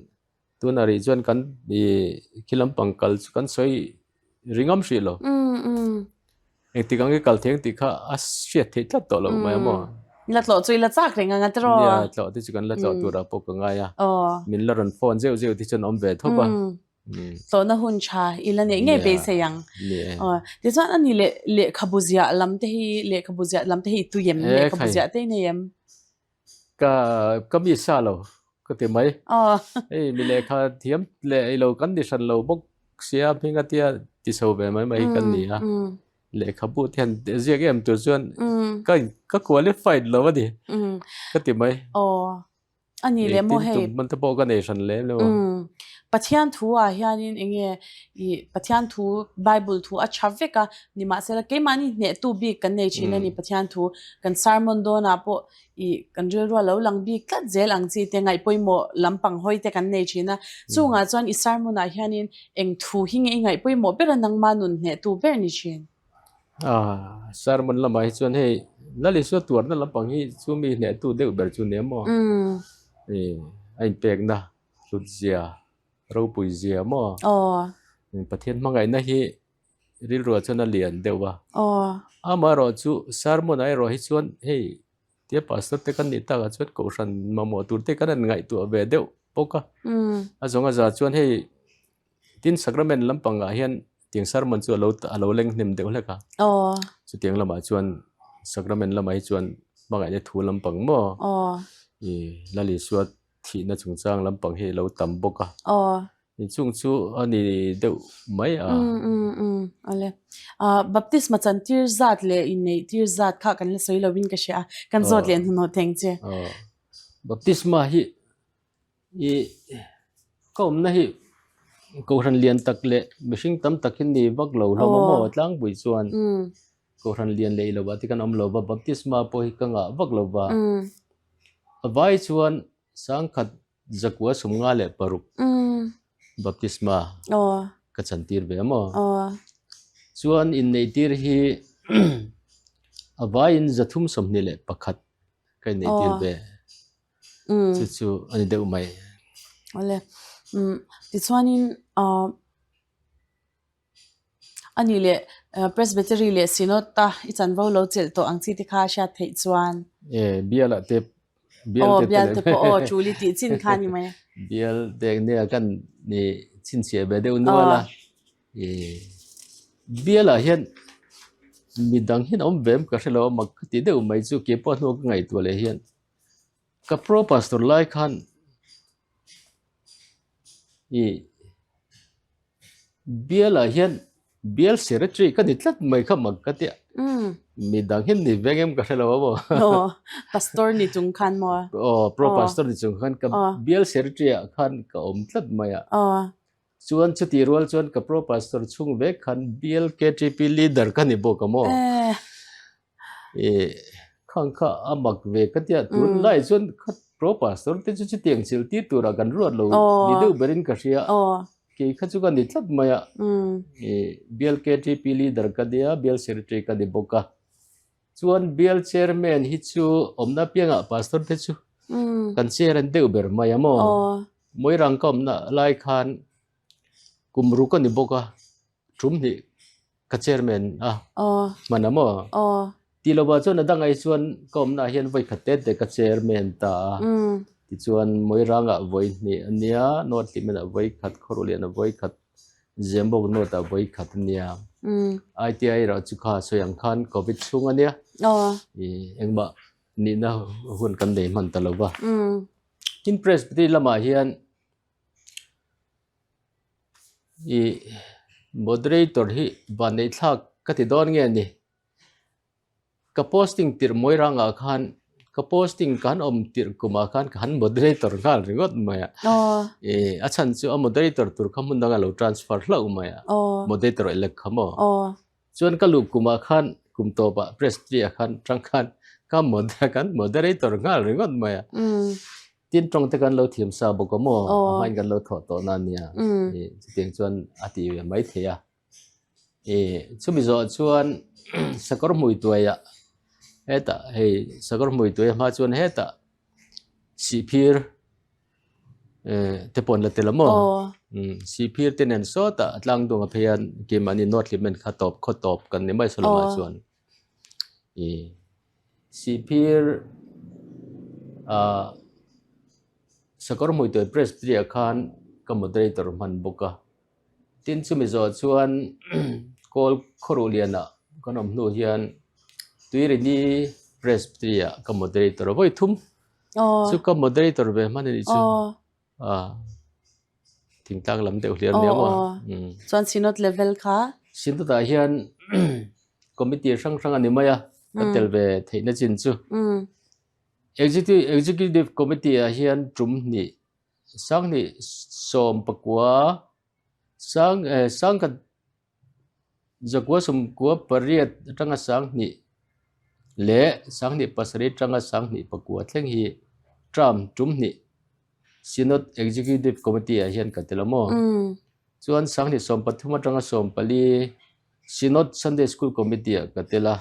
Tuna rih chuan kan ih khi lampang kal chu kan sawi ri ngam hrih lo. Engtik ang i kal theng tih kha a hriat theih tlat tawh lo mai a maw? La tlawh chu i la chak reng ang a tiraw? Nia, tlawh te chu kan la tlawh turah pawh ka ngai a. Min la rawn phone zeuh zeuh te chuan awm ve thawp a. Tlawhna hun tha i la neih ngei beisei ang. Aw, tichuan ani leh lehkhabu ziah lam te hi lehkhabu ziah lam te hi i tui em? Lehkhabu ziah te i nei em? Ka ka mi sa lo ka ti mai. Hei mi lehkha thiam leh ei lo kan ni hran lo bawk sia hming a tia ti chho ve mai mai hi kan ni a. Lehkhabu te hian ziak em tur chuan ka ka qualified lo a ni ka ti mai. Aw. A ni leh maw hei. Tum hman te pawh ka nei hran lem lo. Pathian thu ah hianin eng nge ih Pathian thu Bible thu a tha vek a, nimahsela keimahni hnehtu bik kan nei thin a ni Pathian thu kan sermon dawnah pawh ih kan rilru a lo lang bik tlat zel ang chi te ngaihpawimawh lampang hawi te kan nei thin a. Chungah chuan i sermon ah hianin eng thu hi nge i ngaihpawimawh ber a nangma nun hnehtu ber ni thin? Sermon lamah hi chuan hei Lal Isua tuarna lampang hi chu mi hnehtu deuh ber chu nia maw? A inpekna hlut zia, ropui zia maw? Pathian hmangaihna hi rilruah chuan a lian deuh a. Amaherawh chu sermon ah erawh hi chuan hei tia pastor te kan nih takah chuan kohhran mamawh tur te kan han ngaihtuah ve deuh bawk a. A zawng a za chuan hei Tin, Sacrament lampangah hian tiang sermon chu alo alo leng hnem deuh hlek a. Aw. Chutiang lamah chuan Sacrament lamah hi chuan hmangaihna thu lampang maw? Aw. I Lal Isua thihna chungchang lampang hi alo tam bawk a. Aw. Chung chu a ni deuh mai a. Um um um awle. Ah baptisma chantir zat leh inneih tir zat kha kan la sawi lovin ka hria a. Kan zawt leh hnuhnawh theng che. Aw. Baptisma hi I ka awmna hi kohhran lian tak leh mihring tam tak hi ni vak lo hlawm a maw tlangpui chuan kohhran lian leh ilo ah te kan awm lo va baptisma pawh hi ka ngah vak lo va a vai chuan sangkhat zakua 56 baptisma ka chantir ve a maw chuan inneih tir hi a vaiin 321 ka inneih tir ve. Chu chu a ni deuh mai. Awle. Umm tichuanin ahh a nih leh Presbytery leh Synod a i chanvo lo chelh tawh ang chi te kha a hriat theih chuan. E bial ah te bial te Aw bial te pawh aw tul i tih chin kha a ni mai. Bial te nia kan ni chhinchhiah ve deuh nual a. E bial ah hian midang hian a awm ve em ka hre lo a mak ka ti deuh mai chu keipawh hnu ka ngaihtuah leh hian. Ka pro pastor lai khan i bial ah hian bial secretary ka ni tlat mai kha mak ka tia midang hian ni veng em ka hre lo a maw aw pastor ni chung khan maw aw pro pastor ni chung khan ka bial secretary ah khan ka awm tlat mai a aw Chuan chutih rual chuan ka pro pastor chhung vek khan BLKTP leader ka ni bawk a maw? Eh, khang kha a mak ve ka tia tun lai chuan kha pro pastor te chu chutiang chilh tir turah kan ruat lo ni deuh berin ka hria. Kei kha chu ka ni tlat mai a. Eh, BLKTP leader ka nia, bial secretary ka ni bawk a. Chuan bial chairman hi chu awmna piangah pastor te chu kan chair an deuh ber mai a maw? Moirang ka awmna lai khan kum ruk a ni bawk a, tum hnih ka chairman a hman a maw? Tih lovah chuan a dangah hi chuan ka awmna ah hian vawi khat te te ka chairman ta a, tichuan Moirangah vawi hnih a nia, North Hlimenah vawi khat, Khawruhlianah vawi khat, Zembawk North ah vawi khat a nia. ITI erawh chu kha sawi ang khan Covid chhung a nia, engmah nihna hun kan nei hman ta lo va. Tin Presbytery lamah hian i moderator hi vanneih thlak ka ti dawn nge ni? Ka posting tirh mawi rangah khan ka posting ka han awm tirh kumah khan ka han moderator nghal ringawt mai a. I a chhan chu a moderator tur kha hmun dangah lo transfer hlauh mai a. Moderator elect kha maw? Chuan ka luh kumah khan kum tawpah Presbytery ah khan tang khan ka kan moderator nghal ringawt mai a. Tin tawng te kan lo thiam sa bawk a maw? A hmain kan lo thawh tawh na nia. Chutiang chuan a ti ve mai thei a. Chumi zawh chuan sakawr hmui tuaiah hetah hei sakawr hmui tuai hma chuan hetah sihphir te pawh an la tel a maw? Sihphir te nen sawtah a tlang dung a phei a keimahni North Hlimen kha tawp khaw tawp kan ni mai saw chuan Sihphir ah sakawr hmui tuai Presbytery ah khan ka moderator hman bawk a. Tin chumi zawh chuan Kawl Khawruhliana kan awm hnu hian Tuirini Presbytery ah ka moderator a vawi thum chu ka moderator ve hman a nih chu. Thingtlang lam deuh hliam nia maw. Chuan Synod level kha? Synod ah hian committee hrang hrang a ni mai a, ka tel ve theihna chin chu. Executive Committee ah hian tum hnih Sanghnih sawmpakua sang eh sangkhat zakua sawmkua pariat atanga sanghnih leh sanghnih pasarih atanga sanghnih pakua thleng hi term tum hnih Synod Executive Committee ah hian ka tel a maw? Chuan sanghnih sawmpathum atanga sawmpali Synod Sunday School Committee ah ka tel a,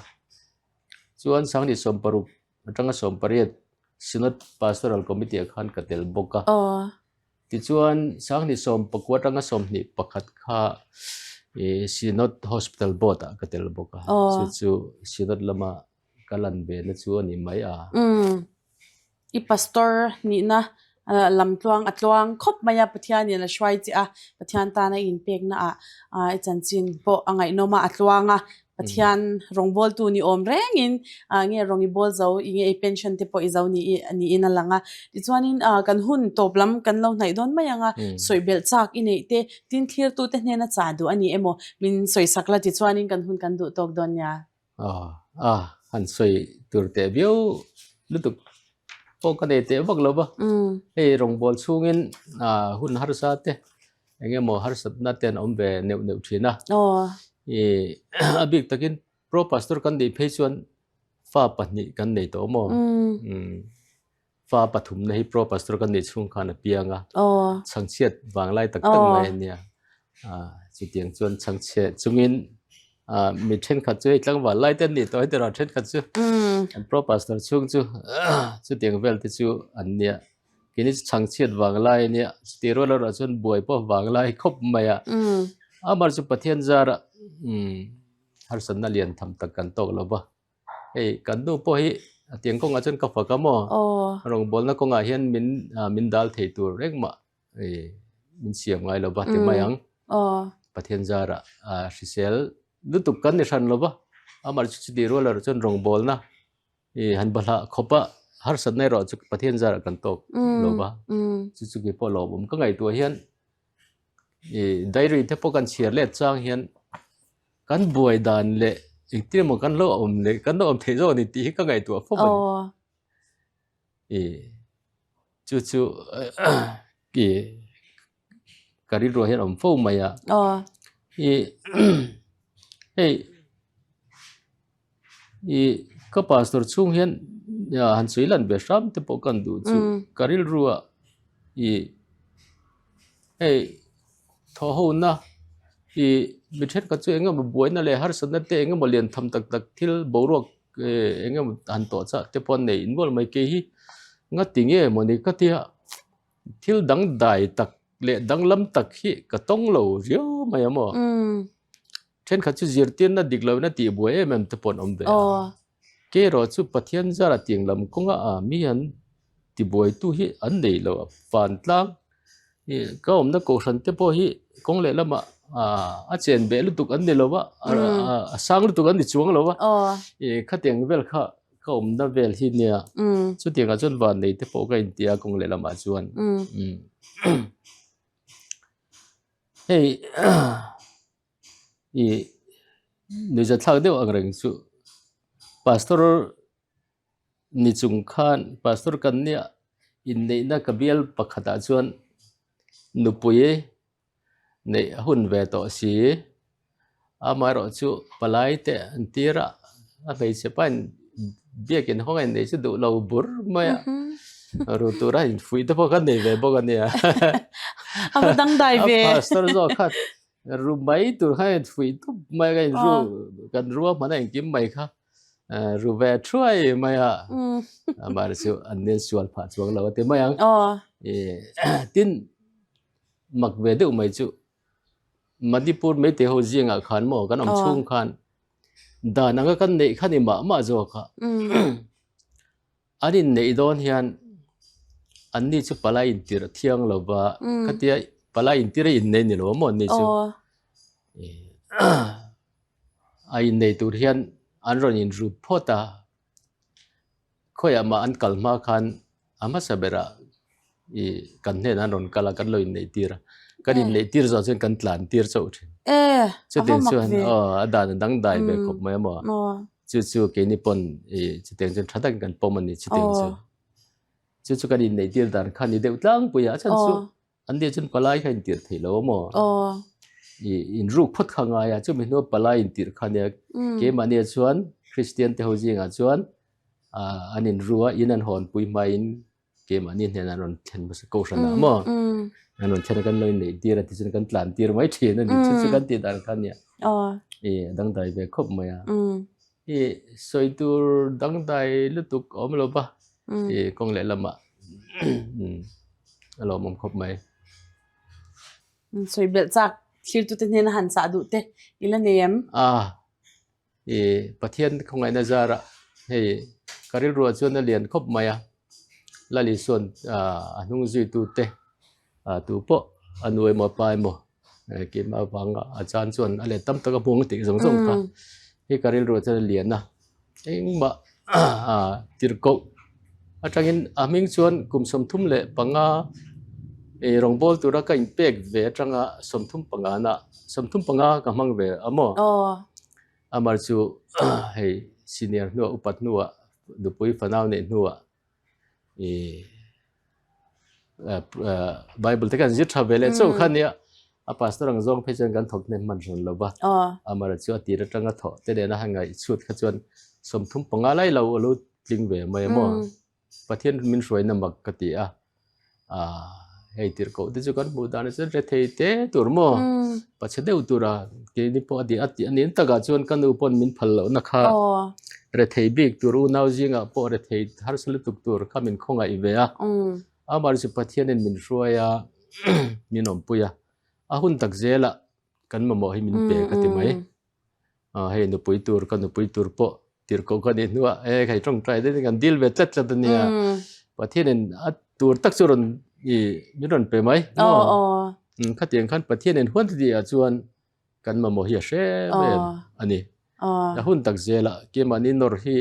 chuan sanghnih sawmparuk Atanga 18 Synod Pastoral Committee ah khan ka tel bawk a. Tichuan Sanghnih 19 atanga 21 kha Synod Hospital Board ah ka tel bawk a. Chu chu Synod lama ka lan ve na chu a ni mai a. I pastor nihna lamtluang a tluang khawp mai a, Pathianin a hruai che a, Pathian tana i inpekna ah i chanchin pawh a ngaihnawm a, a tluang a, Pathian rawngbawltu ni awm rengin nge rawng i bawl zo i nge i pension te pawh i zo ni niin a lang a. Tichuanin kan hun tawp lam kan lo hnaih dawn mai ang a, sawi belh chak i neih te, tin thlirtute hnena chah duh a ni emaw min sawi sak la tichuanin kan hun kan duh tawk dawn nia. A han sawi tur teh viau lutuk pawh ka nei teh vak lo va, hei rawngbâwl chhungin hun harsa te eng emaw harsatna te an awm ve neuh neuh thin a, ih a bik takin pro pastor kan nih phei chuan fa pahnih kan nei tawh maw fa pathumna hi pro pastor kan nih chhung khan a piang a chhangchhiat vanglai tak tak mai a nia chutiang chuan chhangchhiat chungin mi thenkhat chu hei tlangval lai te an nih tawh heti rawh thenkhat chu an pro pastor chhung chu chutiang vel te chu an nia. Kini chu chhangchhiat vang lai a nia, chutih rual erawh chuan buai pawh vang lai khawp mai a. Amah chu Pathian zarah harsatna lian tham tak kan tawk lo va. Hei kan nu pawh hi a tiang kawngah chuan ka fak a maw? Rawngbawlna kawngah hian min min dal thei tur engmah min siam ngai lo va ti mai ang. Pathian zarah hrisel lutuk kan ni hran lo va. Amah chu chutih rual erawh chuan rawngbawlna I han bahlah khawp a, harsatna erawh chu Pathian zarah kan tawk lo va, chu chu kei pawh lawmawm ka ngaihtuah hian i diary te pawh kan chhiar let chang hian kan buai dan leh engtin emaw kan lo awm leh kan lo awm theih zawk a ni tih hi ka ngaihtuah fawp a ni. I chu chu i ka rilruah hian a awm fo mai a. I hei i ka pastor chhung hian han sawi lan ve hram te pawh kan duh chu ka rilruah i hei thaw ho na i mi thenkhat chu eng emaw buaina leh harsatna te eng emaw lian tham tak tak thil boruak eng emaw han tawh chah te pawh an nei nual mai kei hi ngati nge mawni ka tia. Thil dangdai tak leh danglam tak hi ka tawng lo riau mai a maw? Thenkhat chu zirtirna dik lohna tih buai em em te pawh an awm ve a. Kei erawh chu Pathian zara tiang lam kawnga a mi an tibuaitu hi an nei lo a vantlang. Ka awmna kohhran te pawh hi kawng leh lamah a chen beh lutuk an ni lo va, a sang lutuk an ni chuang lo va. Khatiang vel kha Ka awmna vel hi nia chutiangah chuan van nei te pawh ka inti a kawng lehlamah chuan hei ih nuihzathlak deuh ang reng chu pastor ni chung khan pastor kan nia inneihna ka bial pakhatah chuan nupui neih a hun ve tawh si. Amaherawh chu palai te an tir a, a hmeichhe pahin biakin hawng a inneih chu duh lo bur mai a, ru tura infuih te pawh kha nei ve bawk a nia. A va dangdai ve. A pastor zawk kha ru mai tur kha a infuih tup mai a, kan ru kan ruahman a engkim mai kha ru ve thuai mai a. Amaherawh chu an nen sual phah chuang lo a ti mai ang. Tin. Mak ve deuh mai chu Manipur Meitei ho zingah khan maw kan awm chhung khan dan anga kan neih kha ni mah mah zawk a. An inneih dawn hian anni chu palai intir a thiang lo va, khatia palai intir a inneih ni lo maw anni chu. A innei tur hian an rawn inrup phawt a, khawiah mah an kal hma khan a hmasa berah ih kan hnenah an rawn kal a, kan lo inneih tir a, kan inneih tir zawh chuan kan tlan tir chauh thin. Chutiang chuan aw a dan a dangdai ve khawp mai a maw? Chu chu keini pawn ih chutiang chuan tha takin kan pawm a ni chutiang chu. Chu chu kan inneih tir dan kha a ni deuh tlangpui a, a chhan chu An nih chuan palai kha intirh theih lo a maw? I inruk phawt kha ngai a, chumi hnua palai intirh kha nia keimahnia chuan Kristian te ho zingah chuan an inru a, in an hawnpui hmain keimahni hnenah an rawn thlen hmasa kohhran ah maw? An rawn thlen a kan lo inneih tir a tichuan kan tlan tir mai thin a ni. Chu chu kan tih dan kha nia. I a dangdai ve khawp mai a. I sawi tur dangdai lutuk a awm lo va. I kawng leh lamah a lawmawm khawp mai. Sawi belh chak thirtute hnena han chah duh te i la nei em? A, i Pathian khawngaihna zarah hei ka rilruah chuan a lian khawp mai a, Lal Isua'n a hnung zuitute tu pawh a nu emaw a pa emaw keimah avanga a chan chuan a let tam tak a hmuang tih zawng zawng kha hei ka rilruah chuan a lian a. Engmah tirhkoh atangin a hming chuan kum 35 ei rawngbâwl tura ka inpek ve atanga 35 na 35 ka hmang ve a maw? Amar chu hei senior hnuah upat hnuah nupui fanau neih hnuah ih Bible te kan zir tha ve leh chauh kha nia a pastor ang zawng phei chuan kan thawk hnem hman hran lo va amara chu a tir atanga thawh te nena han ngaih chhut kha chuan 35 lai lo a lo tling ve mai a maw Pathian min hruaina mak ka ti a hei tirhkoh te chu kan hmuh dan ah chuan rethei te tur maw pachhe deuh tura keini pawh a ti a tih a nin takah chuan ka nu pawn min phal lohna kha rethei bik tur unau zingah pawh rethei harsa lutuk tur kha min khawngaih ve a amah chu Pathianin min hruai a min awmpui a a hun tak zelah kan mamawh hi min pe ka ti mai. Hei nupui tur ka nupui tur pawh tirhkoh ka nih hnuah e hei tawngtai deuh in kan dil ve tlat tlat a nia. Pathianin a tur tak chu rawn i min rawn pe mai maw? Khatiang khan Pathianin huan ti tih ah chuan kan mamawh hi a hre em a ni. A hun tak zelah keimahni nawr hi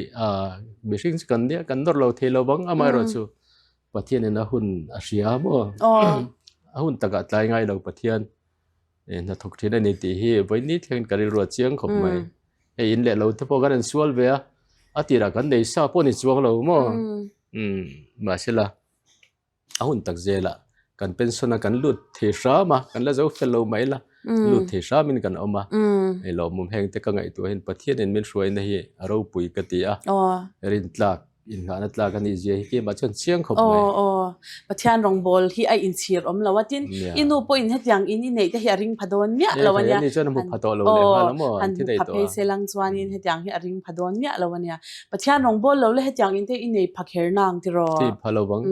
mihring chu kan nia kan nawr lo thei lo vang amaherawhchu Pathianin a hun a hria maw? A hun takah tlai ngai lo Pathian. Hnathawk thin a ni tih hi vawiin thlengin ka rilru a chiang khawp mai. Hei in leh lo te pawh kan han sual ve a, a tirah kan nei sa pawh ni chuang lo maw? Mahsela a hun tak zelah kan pension a kan lut thei hram a, kan la zo fel lo mai la, lut thei hramin kan awm a. Hei lawmawm heng te ka ngaihtuah hian Pathianin min hruaina hi a ropui ka ti a, rintlak. Inngahna tlak a nih zia hi keimah chuan chiang khawp mai. Aw aw, Pathian rawngbawl hi a inchhir awm lo a, tin i nu pawhin hetiang in i neih te hi a ring pha dawn miah lo a nia. Ani chuan a hmu pha tawh lo leh nghal a maw, an thi daih tawh a. Han hmu pha phei se lang chuanin hetiang hi a ring pha dawn miah lo a nia. Pathian rawngbawl lo le hetiang in te i nei pha kher nang tiraw? Thi pha lo vang.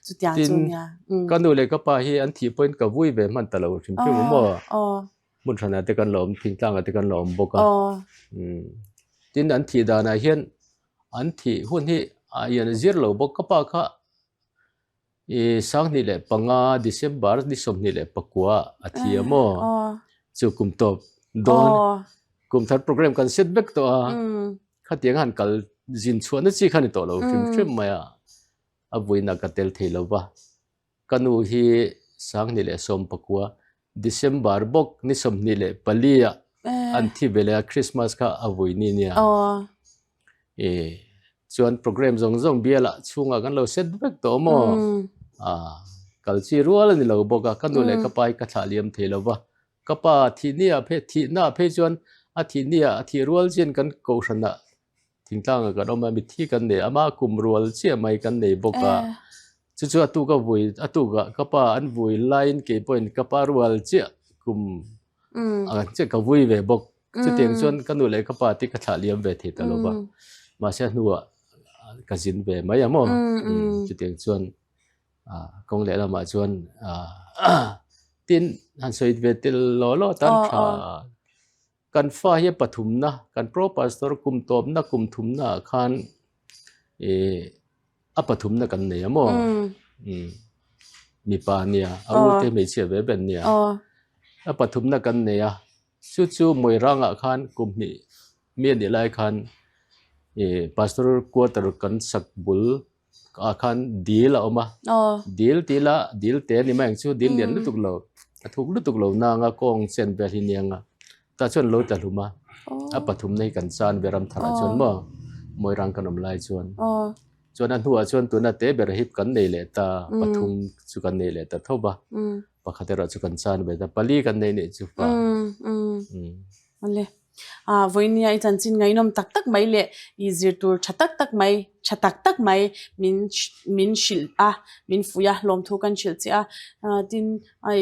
Chutiang chu nia. Tin, ka nu leh ka pa hi an thih pawhin ka vui ve hman ta lo hrim hrim a maw? Hmun hranah te kan la awm, thingtlangah te kan la awm bawk a. Tin, an thih danah hian An thih hun hi a ian zir lo bawk. Ka pa kha i 2005 December ni 24 a thi a maw? Chu kum tawp dawn kum thar program kan set vek tawh a. Khatiang han kal zin chhuahna chi kha ni tawh lo hrim hrim mai a. A vuina ka tel thei lo va. Ka nu hi 2019 December bawk ni 24 ah an thi ve leh a, Christmas kha a vui ni nia. E chuan program zawng zawng bialah chhungah kan lo set vek tawh maw? A kal chi rual a ni lo bawk a, ka nu leh ka pa hi ka thlah liam thei lo va. Ka pa thih ni ah phei thih na ah phei chuan a thih ni ah a thih rual chian kan kohhran ah Thingtlangah kan awm a, mitthi kan nei a, ama kum rual chiah mai kan nei bawk a. Chu chu a tuk a vui, a tukah ka pa an vui laiin kei pawhin ka pa rual chiah kum ang chiah ka vui ve bawk. Chutiang chuan ka nu leh ka pa te ka thlah liam ve thei ta lo va. Mahse a hnuah ka zin ve mai a maw? Chutiang chuan kawng leh lamah chuan tin han sawi ve tel law law tan tha. Kan fa hi a pathumna, kan pro pastor kum tawpna kum thumna ah khan ih a pathumna kan nei a maw? Umm mipa a nia, a u te hmeichhia ve ve an nia. A pathumna kan nei a. Chu chu Moirangah khan kum hnih mi a nih lai khan ih pastor quarter kan sak bul ah khan dil a awm a, dil tih ila dil te a ni mai ang chu dil lian lutuk lo a thuk lutuk lo nang a kawng chen vel hi nia nga tah chuan lo tla hlum a, a pathumna hi kan chan ve ram tharah chuan maw Moirang kan awm lai chuan. Chuan a hnuah chuan tuna te ber hi kan nei leh ta pathum chu kan nei leh ta tho va pakhat erawh chu kan chan ve ta pali kan nei nih chu fa. Awle ah vawinia i chanchin ngaihnawm tak tak mai leh i zir tur tha tak tak mai tha tak tak mai min min hrilh a min fuih a lawmthu kan hrilh che a tin ai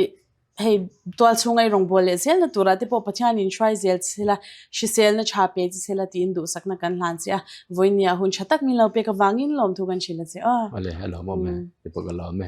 Hei tual chhunga i rawngbâwl leh zelna turah te pawh Pathianin hruai zel che sela, hriselna tha pe che sela tiin duhsakna kan hlan che a, vawinia hun tha tak min lo pek avangin lawmthu kan hrilh a che aw. Awle, a lawmawm e, i pawh ka lawm e.